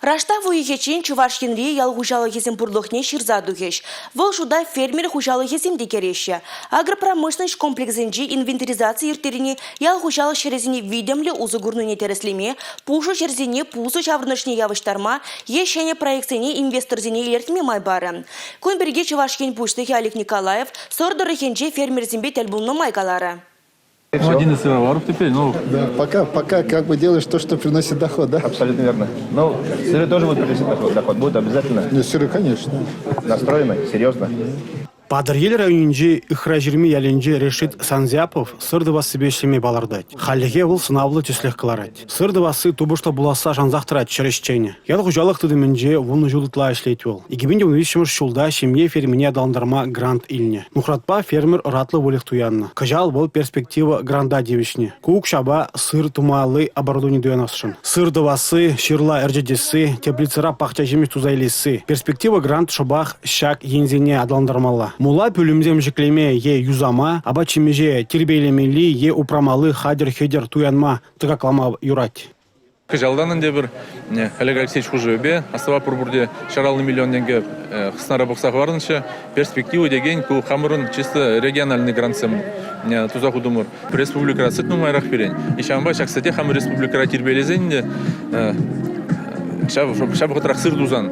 Раштав уйӑхӗччен Чӑваш Енри ял хуҫалӑхӗсен пурлӑхне ҫырса тухӗҫ. Вӑл шута фермер хуҫалӑхӗсем те кӗреҫҫӗ. Агропромышленноҫ комплексӗнчи инвентаризаци ирттерни ял хуҫалӑх ҫӗрӗсене витӗмлӗ усӑ курнине тӗрӗслеме, пушӑ ҫӗрсене пусӑ ҫаврӑнӑшне явӑҫтарма е ҫӗнӗ проектсене инвесторсене илӗртме май парӗ. Кун пирки Чӑваш Ен Пуҫлӑхӗ Олег Николаев Сӑр тӑрӑхӗнче фермерсемпе тӗл пулнӑ май каларӗ. Ну, один из сыроваров теперь, ну... Да, пока, пока как бы делаешь то, что приносит доход, да? Абсолютно верно. Ну, сыры тоже будут приносить доход, доход будет обязательно. Ну, сыры, конечно. Настроены, серьезно. Патӑрьел районӗнчи Ыхраҫырми ялӗнчи Решит Санзяпов сыр тӑвассипе ӗҫлеме палӑртать. Хальлӗхе вӑл сӑнавлӑ тӗслӗх кӑларать. Сыр тӑвасси тупӑшлӑ пуласса шансах тӑрать ҫӗр ӗҫченӗ. Ял хуҫалӑх тытӑмӗнче 10 ҫул ытла ӗҫлет вӑл. 2013 ҫулта ҫемье фермине аталантарма грант илнӗ. Нухратпа фермер ӑратлӑ выльӑх туяннӑ. Кӑҫал вӑл «Перспектива» гранта тивӗҫнӗ. Ку укҫапа сыр тумалли оборудовани туянасшӑн. Сыр тӑвасси, ҫырла ӗрчетесси, теплицӑра пахча ҫимӗҫ туса илесси. «Перспектива» грант шӑпах ҫак енсене аталантармалла. Мула пӳлӗмсем ҫӗклеме е юсама, апат-ҫимӗҫе тирпейлемелли е упрамалли хатӗр-хӗтӗр туянма тӑкаклама юрать. Кӑҫалтан ӗнтӗ пӗр Олег Алексеевич хушӑвӗпе астӑва пур пурте 150 миллион тенкӗ хыснара пӑхса хӑварнӑччӗ. Перспектива текен ку хамӑрӑн чисто региональный грантсем туса хутӑмӑр. Республикӑра сӗт нумайрах пирӗн. Ҫавӑнпа ҫак сӗте хамӑр республикӑра тирпейлесен те ҫав, ҫав вӑхӑтрах сыр тусан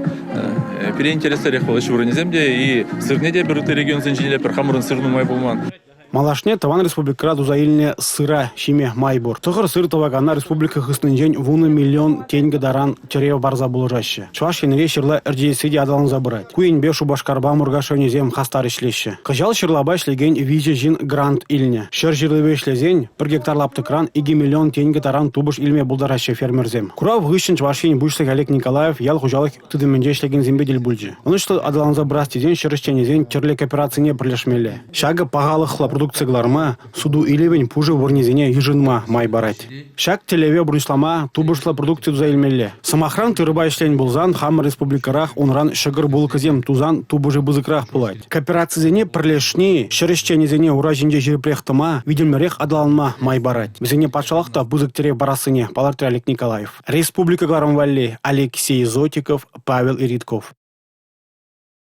пире интереслӗрех вӑл ӗҫ вырӑнӗсем те и сырне те пӗр ытти регионсенчен илетпӗр, хамӑрӑн сыр нумай пулман. Малашне тӑван республикӑра туса илнӗ сыра ҫиме май пур. Тӑхӑр сыр тӑвакана республика хыснинчен 10 миллион тенкӗ таран тӗрев парса пулӑшаҫҫӗ. Чӑваш Енре ҫырла ӗрчетесси те аталанса пырать. Ку енпе Шупашкарпа Муркаш районӗсем хастар ӗҫлеҫҫӗ. Кӑҫал ҫырлапа ӗҫлекен виҫӗ ҫын грант илнӗ. Ҫӗр ҫырлипе ӗҫлесен пӗр гектар лаптӑкран 2 миллион тенкӗ таран тупӑш илме пултараҫҫӗ фермерсем. Курав хыҫҫӑн Чӑваш Ен Пуҫлӑхӗ Олег Николаев ял хуҫалӑх тытӑмӗнче ӗҫлекенсемпе тӗл пулчӗ. Ӑнӑҫлӑ аталанса пырас тесен ҫӗр ӗҫченӗсен тӗрлӗ кооперацине пӗрлешмелле. Ҫакӑ пахалӑхлӑ продукци кӑларма, суту-илӗвӗн пушӑ вырӑнӗсене йышӑнма май парать. Ҫак тӗллеве пурнӑҫлама тупӑшлӑ продукци туса илмелле. Сӑмахран, тырӑпа ӗҫлен пулсан хамӑр республикӑрах унран ҫӑкӑр-булкӑсем тусан тупӑшӗ пысӑкрах пулать. Кооперацисене пӗрлешни ҫӗр ӗҫченӗсене ура ҫинче ҫирӗпрех тӑма, витӗмлӗрех аталанма май парать. Вӗсене патшалӑх та пысӑк тӗрев парассине палӑртрӗ Олег Николаев. Республика кӑларӑм валли Алексей Зотиков, Павел Иритков.